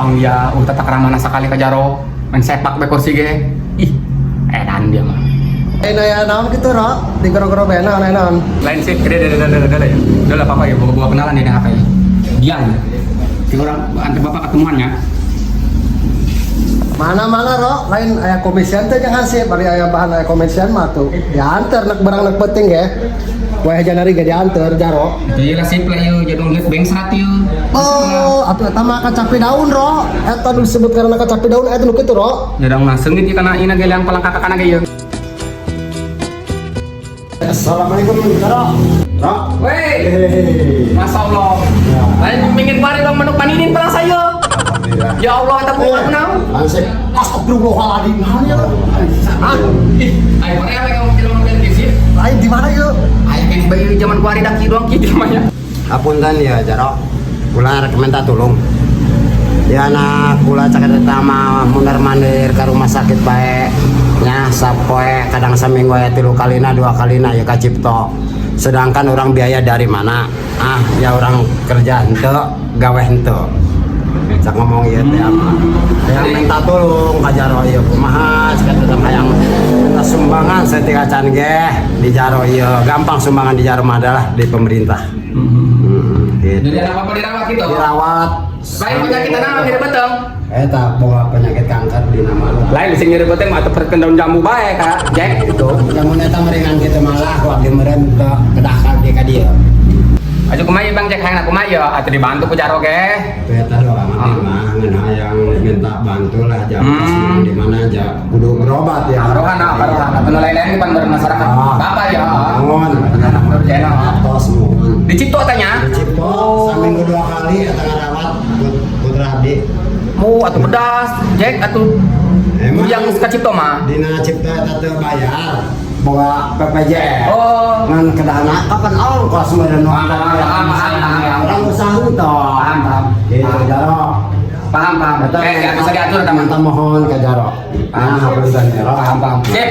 Gampang dia, tata krama sakali ka jaro, main sepak be kursi ge. Ih, edan dia mah. Eh, naya naon gitu, Ro? Di goro-goro be naon, aya naon? Lain sih, gede, gede, gede, gede, ya. Udah lah, Papa ya, bawa kenalan nih dengan HP. Dia ya. Si orang antar Bapak ketemuannya. Mana-mana, Ro, lain aya komisian teh jangan sih, bari aya bahan aya komisian mah tuh. Diantar nak barang nak penting ya. Wah, janari gak diantar, Jaro. Iya lah sip lah yuk, jadi lihat bangsat yuk. Oh, atuh eta mah kacapi daun, Ro. Eta nu disebut karena kacapi daun eta nu kitu, Ro. Ya dong nah, sengit ya kana ina ge yang palang kakak kana ge yuk. Assalamualaikum, Jaro. Ro. Weh, Hehehe. Masya Allah. Lain pingin kuari dong manuk paninin palang saya. Alhamdulillah. Ya Allah, eta bukan naon. Hansip. Astagfirullahaladzim, naon ya? Ah, ih, ayo mana apa yang ngomong film di sini? Lain di mana yuk? Ayo kan bayi zaman kuari dak doang kieu mah. Hapunten ya, Jaro. Kula rek minta tulung. Ya anak kula cakap eta mah mundar mandir ke rumah sakit bae. Nya sapoe kadang saminggu aya tilu kalina, dua kalina ya ka Cipto. Sedangkan orang biaya dari mana? Ah, ya orang kerja henteu, gawe henteu. Cak ngomong ieu teh apa? Hayang minta tulung ka Jaro ieu kumaha, cak tetep hayang minta sumbangan saeutik acan ge di Jaro ieu. Gampang sumbangan di Jaro mah adalah di pemerintah. Gitu. Jadi anak bapak dirawat gitu. Dirawat. Lain penyakit naon nyeri beuteung? Eta boga penyakit kanker di nama lu. Lain sing nyeri beuteung mah atuh daun jambu bae ka Jack gitu. Jamun eta meringan kitu malah ku abdi meureun ke kedah ka abdi ka dieu. Aju kumaha Bang Jack hayang kumaha ya atuh dibantu ku Jaro ge. Itu eta doang abdi mah ngan hayang minta bantu lah jam di mana aja kudu berobat ya. Karohana karohana atuh nu lain-lain pan masyarakat. Bapak ya. Mohon. Jeno. Tos mohon. Di Cipto tanya. Di Cipto saminggu dua kali eta ngarawat putra abdi. Mu atuh pedas, Jack atuh Emang yang ka Cipto mah. Dina Cipto eta teu bayar. Boga BPJS. Oh. Ngan kedana kapan ongkos meureun nu Paham, paham, paham, paham. Orang usaha henteu. Paham, paham. Gitu Jaro. Paham, paham. Eta Kayak nggak bisa diatur teman. Minta mohon ke Jaro. Ah, hapunten Jaro. Paham, paham. Sip.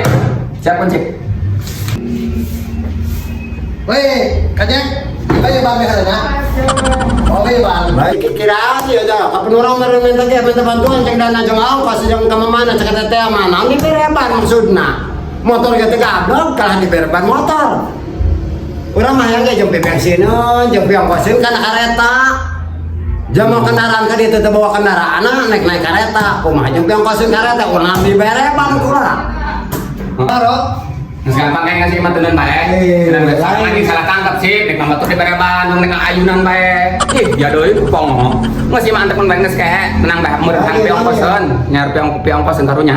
Siap pun, sip. Weh, kajek, ayo bang misalnya. Oke bang. Baik, kiraan ya dah. Kapan orang meureun minta ge minta bantuan cek dana jeung ongkos jeung ka mana cek teh mana. Naon dibere ban maksudna. Motor ge teu gablok kalah dibere ban motor. Urang mah hayang ge jeung bensineun, jeung ongkoseun kana kareta. Jam mau kendaraan ka dieu teu bawa kendaraan naik-naik kareta. Kumaha jeung ongkoseun kareta urang dibere ban kurang. Ro, Geus gampang kayak ngasih mah teundeun bae. Eh, Teundeun bae. lain. Lagi salah tangkap sih, nek mah batur dibere ban, nek ayunan bae. Ih, ya deui pongo. Geus mah antepkeun bae geus kehe, tenang bae meureun hang pi ongkoseun, nyar pi ongkos pi ongkoseun karunya.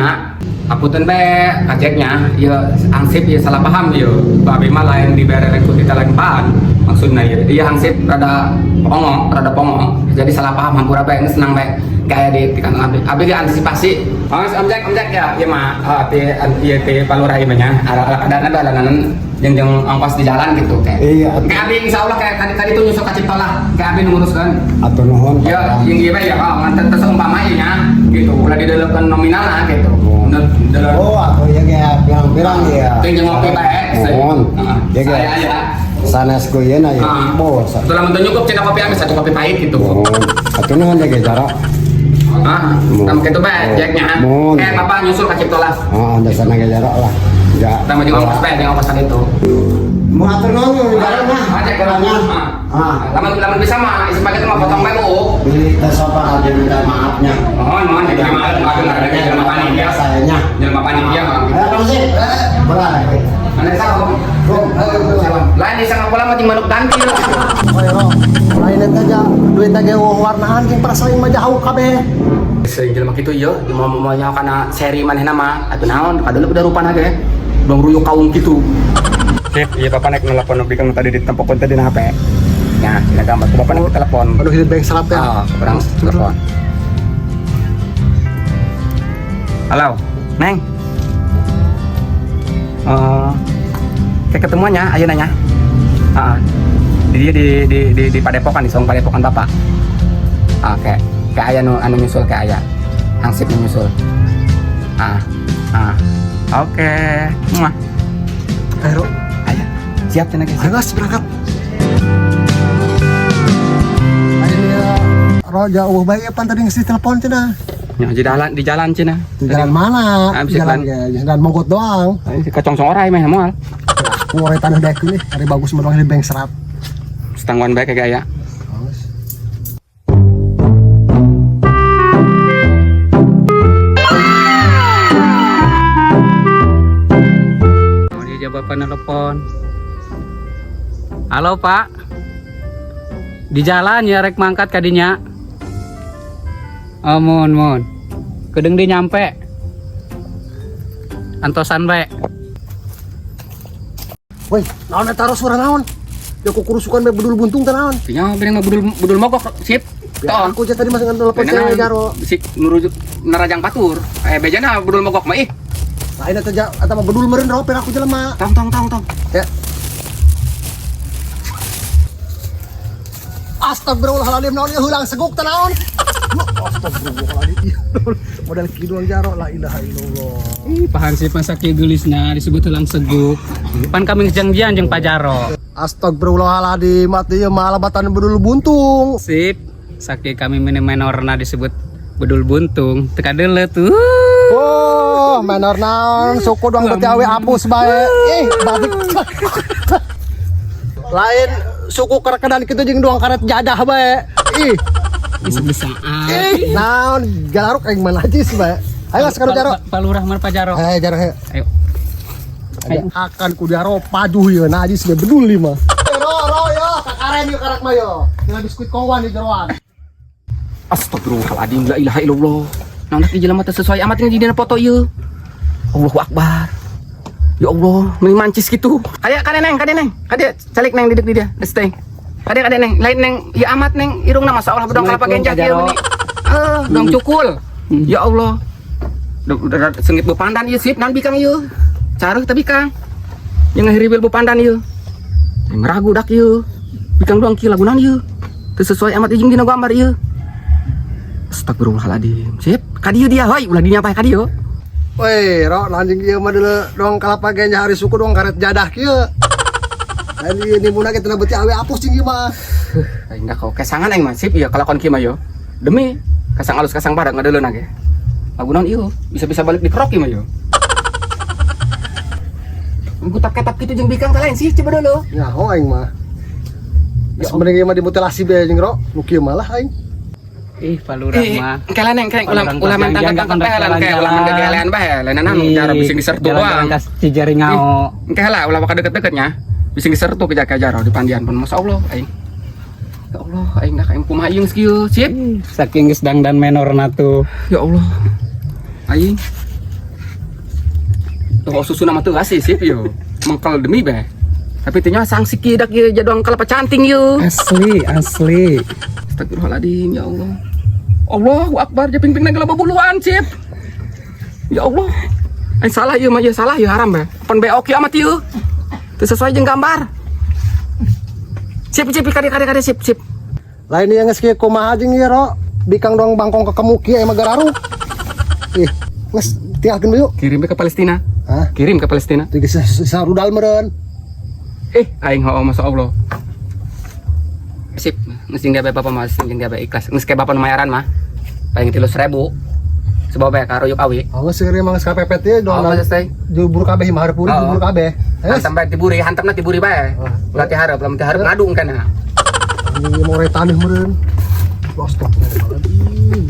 Hapunten bae kajeknya, ieu hansip ieu salah paham ieu. Babe mah lain dibere lain ku tita lain pan. Maksudna ieu, ieu hansip rada pongo. Jadi salah paham hampura bae geus tenang bae. Kayak di kantong abdi. Abdi ge antisipasi. Oh, Om Jack, Om Jack ya, ieu mah ti ieu ti palurah ieu mah nya. Ala ala kadana dalanan jeung jeung ongkos di jalan gitu kayak. Iya. Kayak abdi insyaallah kayak kadi kadi tuh nyusul ka Cipto lah. Kayak abdi nu nguruskeun. Atur nuhun. Ya, yang ieu mah ya ngan teu seumpama ieu nya gitu. Ulah didelekeun nominal lah gitu. Oh, atau ya kayak pirang-pirang ya. Jeung jeung ngopi bae. Mohon. Heeh. Ya Saya ya. Sanes ku ieu na ya. Ah. Bos. Betul lamun teu nyukup cenah kopi ame satu kopi pahit gitu. Mohon. Atur nuhun ya ge Jaro. Ah, Mohon. sama gitu bae Jacknya. Mohon. Eh, bapak nyusul ka Cipto lah. Oh, dasarna ge Jaro lah. Ya. Tambah jeung ongkos bae jeung ongkos tadi itu. Mau atur nuhun Jaro mah. Ah, Jack Kurangnya. Ah. Lamun lamun bisa mah isi paket mah potong bae bu. Beli teh sopan aja minta maafnya. Mohon, mohon jadi maaf, maaf enggak ada jelema panitia. Sayanya. Jelema panitia mah. Eh, kamu sih. Belah. Mana tahu? Lain di sana pola mah jeung manuk ganti lah. Oh Ro, lain eta aja duit ge warnaan jeung perasaan mah jauh kabeh. Sering jelema kitu ieu, mau mau nyaho kana seri manehna mah atuh naon, kadeuleuk udah rupana ge. Dong ruyuk kaung kitu. Sip, iya bapak naik nelpon lebih kan tadi ditempokon tadi na HP. Ya, sila gambar ku bapak naik telepon. Aduh hidup bank serap ya. Ah, kurang telepon. Halo, Neng. Kayak ketemuannya, ayo nanya. Ah, di Padepokan, di Song Padepokan Bapak. Ah, kayak kayak aya nu anu nyusul kayak aya. Hansip nu nyusul. Ah, ah. Oke. Muah. Ayo, Ro. Aya. Siap cenah guys. Ayo guys, berangkat. Ayo ya, Ro Ro jauh bae pan tadi ngasih telepon cenah. Ya, di jalan cenah. Di jalan mana? Ah, Di bisa jalan jalan. ge, jalan monggot doang. Ini kacong songorai mah moal. Aku ore tanah dek ini, hari bagus mah di bank serat. Setangguan bae kagak ya. Terus. Oh, dia jawab bapak nelpon. Halo, Pak. Di jalan ya rek mangkat kadinya. Oh, mohon mohon. Kedeng di nyampe. Antosan bae. Woi, naon eta ro suara naon? Ya kukurusukan bae bedul buntung teh naon? Nya bener mah budul budul mogok sip. Ya, Ton. aku aja tadi masih telepon cewek jaro. Sip nurujuk nerajang batur. Eh bejana budul mogok mah ih. Lain eta eta mah bedul meureun ro aku jelema. Tong tong tong tong. Ya. Astagfirullahaladzim, naon ieu heulang seguk teh naon? Astagfirullahaladzim. Modal kidul jaro, la ilaha illallah. Ih, pahan sih masa kieu geulisna disebut helang seguk. Pan kami janjian jeung Pak Jaro. Astagfirullahaladzim, atuh ieu mah labatan bedul buntung. Sip, sakieu kami menorna disebut bedul buntung. Teu kadeuleu tuh. Oh, menor naon suku doang beti awe apus bae. Ih, batik. Lain suku kerekedan kitu jeung doang karet jadah bae. Ih, Bisa-bisaan. ih, naon galaruk aing mah najis bae. Ayo sekarang jaro. Pak Lurah mana Pak Jaro? Ayo jaro ayo. Ayo. Akan ku jaro paduh ieu najis bae bedul ieu mah. Ro ro yo, kakaren yo karak mah yo. Tinggal biskuit kawan di jeroan. Astagfirullahaladzim, la ilaha illallah. Naon ieu jelema teh sesuai amat di dina foto ieu. Allahu akbar. Ya Allah, meni mancis gitu. Kade kade neng, kade neng. Kade calik neng duduk di dia. Stay. Kade kade neng, lain neng, ya amat neng, irungna masa Allah bedong kalapa Assalamualaikum, genjah Pak ieu Jaro. meni. Eh, dong cukul. Ya Allah. Udah sengit bepandan ieu sip nan bikang ieu. Caruh tapi kang. Yang ngahiriwil bepandan ieu. Yang ragu dak ieu. Bikang doang kieu lagunan ieu. Teu sesuai amat jeung dina gambar ieu. Astagfirullahaladzim. Sip, ka dieu dia hoi, ulah dinya pae ka dieu. Woi, ro anjing ieu mah deuleu dong kalapa genjah hari suku dong karet jadah kieu. Lain ieu nimuna ge teu beuti awe apus jeung ieu mah. Aing dah kau kesangan aing mah sip ieu kalakon kieu mah yo. Demi kasang alus kasang badak ngadeuleuh ge. Lagu naon ieu? Bisa-bisa balik dikerok ieu mah yo. Gutap ketap gitu jeung bikang teh lain sih coba dulu. Nyaho aing mah. Geus mending ieu mah dimutilasi bae jeung ro. Nu kieu malah aing. Ih, Pak Lurah mah. Kela neng, kela ulah ulah mentang tangkap bae lan kayak ulah menggelean bae. Lain naon cara bising disertu Jalan-jalan doang. ka Cijaringao. Engke lah ulah waka deket-deketnya. Bising disertu ke jaga jaro di pandian pun masyaallah aing. Ya Allah, aing dah aing kumaha ieu geus kieu, sip. Saking geus dangdan menorna tuh. Ya Allah. Aing. Tuh susu nama tuh asih sip yo. Mengkel demi be. Tapi tinya sangsi kieu dak ieu jadoang kalapa canting yo. Asli, asli. Astagfirullahaladzim ya Allah. Allahu akbar japing ping nagala bubuluan sip. Ya Allah. Eh salah ieu mah ieu salah ieu haram be. Pon beok ieu amat ieu. Teu sesuai jeung gambar. Sip sip kade kade kade sip sip. Lain ieu geus kieu kumaha jeung ieu ro. Bikang dong bangkong ke kemuki emang gararu. Ih, geus tiakeun yuk. Kirim ke Palestina. Hah? Kirim ke Palestina. Teu geus sarudal meureun. Eh, aing hoo masya Allah. Sip, geus jeung gawe bapak mah jeung gawe ikhlas. Geus kayak bapak nu mayaran mah. Paling 300.000. Sebab bae karuyuk awi. Oh, geus seueur mah geus kapepet ieu Oh, doang. geus teh. Jubur kabeh mah hareup Oh. jubur kabeh. Ayo, Hantam bae tiburi, hantamna tiburi bae. Ulah ti hareup, lamun ti hareup ngadung kana. anjing ieu mau taneuh meureun. Astagfirullahaladzim.